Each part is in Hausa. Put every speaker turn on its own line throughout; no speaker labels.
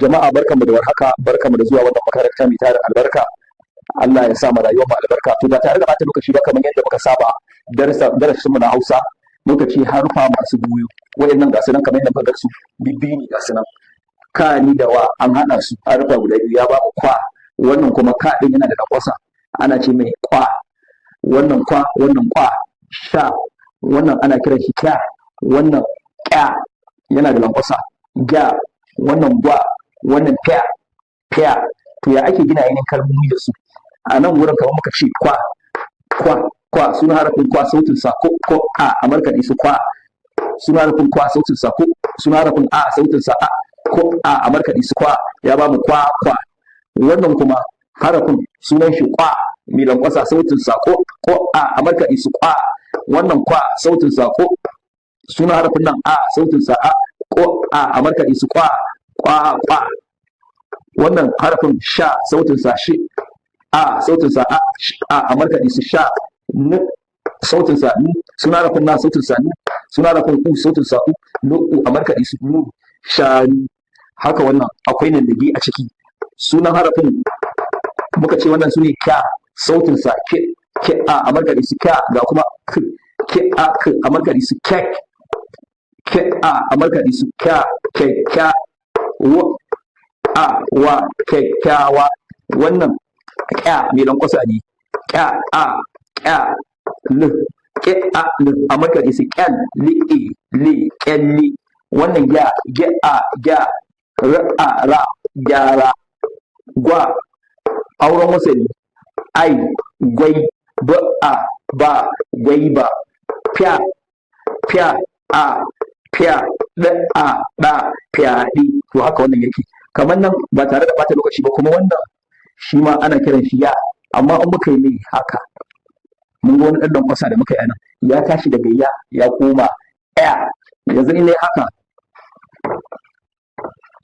Jama'a, barkanmu da warhaka, barkanmu da zuwa wannan makaranta mai tarin albarka. Allah ya sa mu rayuwar mu albarka. To, ba tare da bata lokaci ba, kamar yadda muka saba darasin mu na Hausa, muka ce harufa masu goyo. Wayannan ga su nan, kamar yadda muka ga su bibbi ne, ga su nan. Ka ni da wa an haɗa su, harufa guda biyu, ya ba mu kwa. Wannan kuma ka din yana da lankwasa, ana ce mai kwa. Wannan kwa, wannan kwa. Sha, wannan ana kiran shi kya. Wannan kya yana da lankwasa, gya. Wannan gwa, wannan fya, fya. To, ya ake gina ainihin kalmomi da su a nan wurin? Kamar muka ce kwa, kwa, kwa. Suna harafin kwa, sautin sa ko ko a, a markaɗe su kwa. Suna harafin kwa, sautin sa ko. Suna harafin a, sautin sa a, ko a, a markaɗe su kwa, ya ba mu kwa, kwa. Wannan kuma harafin sunan shi kwa mai lankwasa, sautin sa ko ko a, a markaɗe su kwa. Wannan kwa, sautin sa ko. Suna harafin nan a, sautin sa a, ko a, a markaɗe su kwa, kwa, kwa. Wannan harafin sha, sautin sa shi, a, sautin sa a, a, a markaɗe su sha. N, sautin sa n. Suna harafin na, sautin sa n. Suna harafin u, sautin sa u, n, u, a markaɗe su nu, shanu. Haka wannan akwai nandige a ciki. Sunan harafin muka ce wannan sune kya, sautin sa ke, ke, a, a markaɗe su kya. Ga kuma k, ke, a, k, a markaɗe su kek, ke, a, a markaɗe su kya, kekya, wa, a, wa, kyakkyawa. Wannan kya mai lankwasa ne, kya, a, kya, l, ke, a, l, a markaɗe su kyal, li, e, li, kyalli. Wannan gya, ge, a, gya, r, a, ra, gyara. Gwa, auren wasali, ai, gwai, b, a, ba, gwaiba. Fya, fya, a, fya, ɗ, a, ɗa, fyaɗe. To, haka wannan yake. Kamar nan, ba tare da ɓata lokaci ba, kuma wannan shi ma ana kiran shi ya, amma in muka yi mai haka, mun ga wani ɗan lankwasa da muka yi anan, ya tashi daga ya, ya koma ya. Yanzu in nayi haka,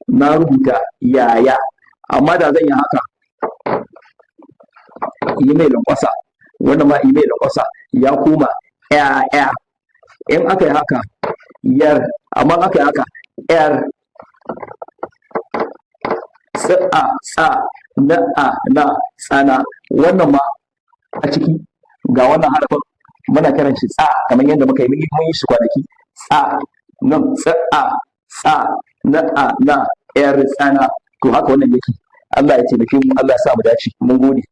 na rubuta yaya. Amma da zan yi haka, yi mai lankwasa, wannan ma yi mai lankwasa, ya koma ya. In aka yi haka, yar. Amma aka yi haka, yar. Tsa, tsa, na, a, na, tsana. Wannan ma a ciki ga wannan harafin muna kiran shi tsa, kamar yadda muka yi, mun yi shi kwanaki. Tsa nan, tsa, a, tsa, na, a, na, yar tsana. To, haka wannan yake. Allah ya taimake mu, Allah ya sa mu dace. Mun gode.